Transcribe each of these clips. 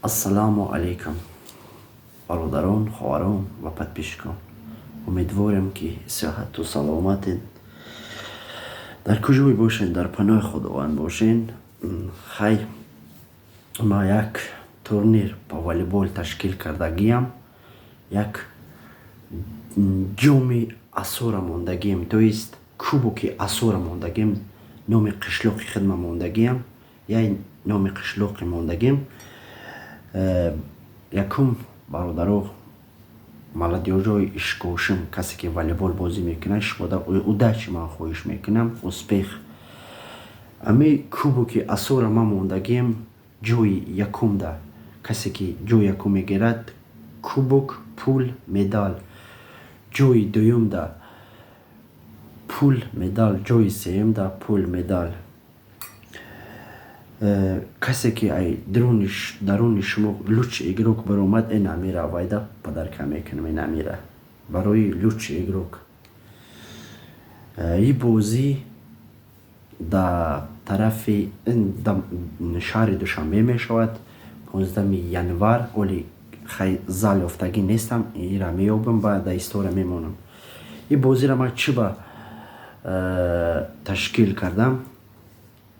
Ассалому алайкум, бародарон, хоҳарон ва подписчикон. Умедворем, ки сиҳату саломатед. Дар куҷое бошед, дар паноҳи Худованд бошед. Хай, ма як турнир по волейбол ташкил кардагиам, як ҷоми асора мондагием, то есть кубоки асора мондагием, номи қишлоқи хидма мондагиам, яй номи қишлоқи мондагием. Якум, бародаро, молодёжҳои Ишкошим, касе ки волейбол бозӣ мекунад, шумода удачи ман хоҳиш мекунам, успех. Ами кубоки асора ман мондагием, ҷои якумда касе ки ҷои якум мегирад, кубок, пул, медал, ҷои дуюмда пул, медал, ҷои сеюмда пул, медал. Касе ки ай даруни шумо лучший игрок баромад, ин амира вайда подарка мекунам, ин амира барои лучший игрок. И бозӣ да тарафи шаҳри Душанбе мешавад 15 январ. Оли хай зал ёфтагӣ нестам, ира меёбам, баъд да история мемонам. И бозиро ман чӣ ба ташкил кардам,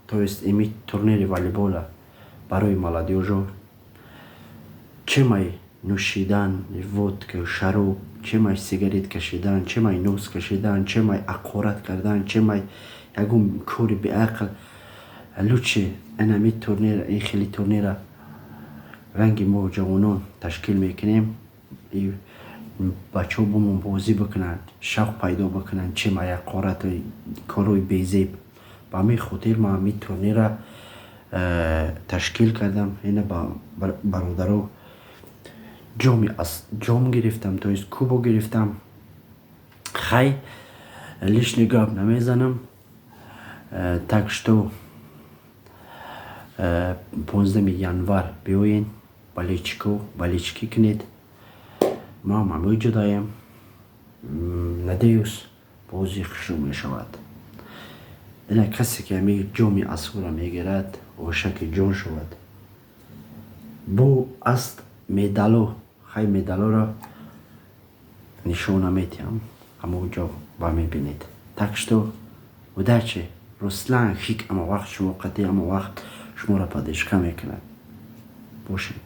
то есть ими турнири волейбола барои молодёжо? Чемай нӯшидан водка, шароб, чемай сигарет кашидан, чемай нос кашидан, чемай ақорат кардан, чемай ягон кори беақл? Лучше инами турнир, ин хели турнира ранги мо ҷавонон ташкил мекунем, бачаҳо бо мо бозӣ бикунанд, шавқ пайдо бикунанд, чемай ақорату корҳои безеб. Ба ҳамин хотир ман ҳамин турнира ташкил кардам. Ина, бародаро, ҷоми ҷом гирифтам, то есть кубок гирифтам. Хай, лишний гап намезанам. Так что 15 январ биёен, болельщико, болельщикӣ кунед. Ман ҳамаҷодаем. Надеюсь, бозӣ хушрӯ мешавад. Ина, касе ки ҳами ҷоми асура мегирад, ошаки ҷон шавад. Бо аст медало. Хай, медалоро нишона метиҳам, ҳамон ҷо ба мебинед. Так что удачи. Руслан Хик ама вақт шумо қатъи, ама вақт шуморо поддержка мекунад. Бошед.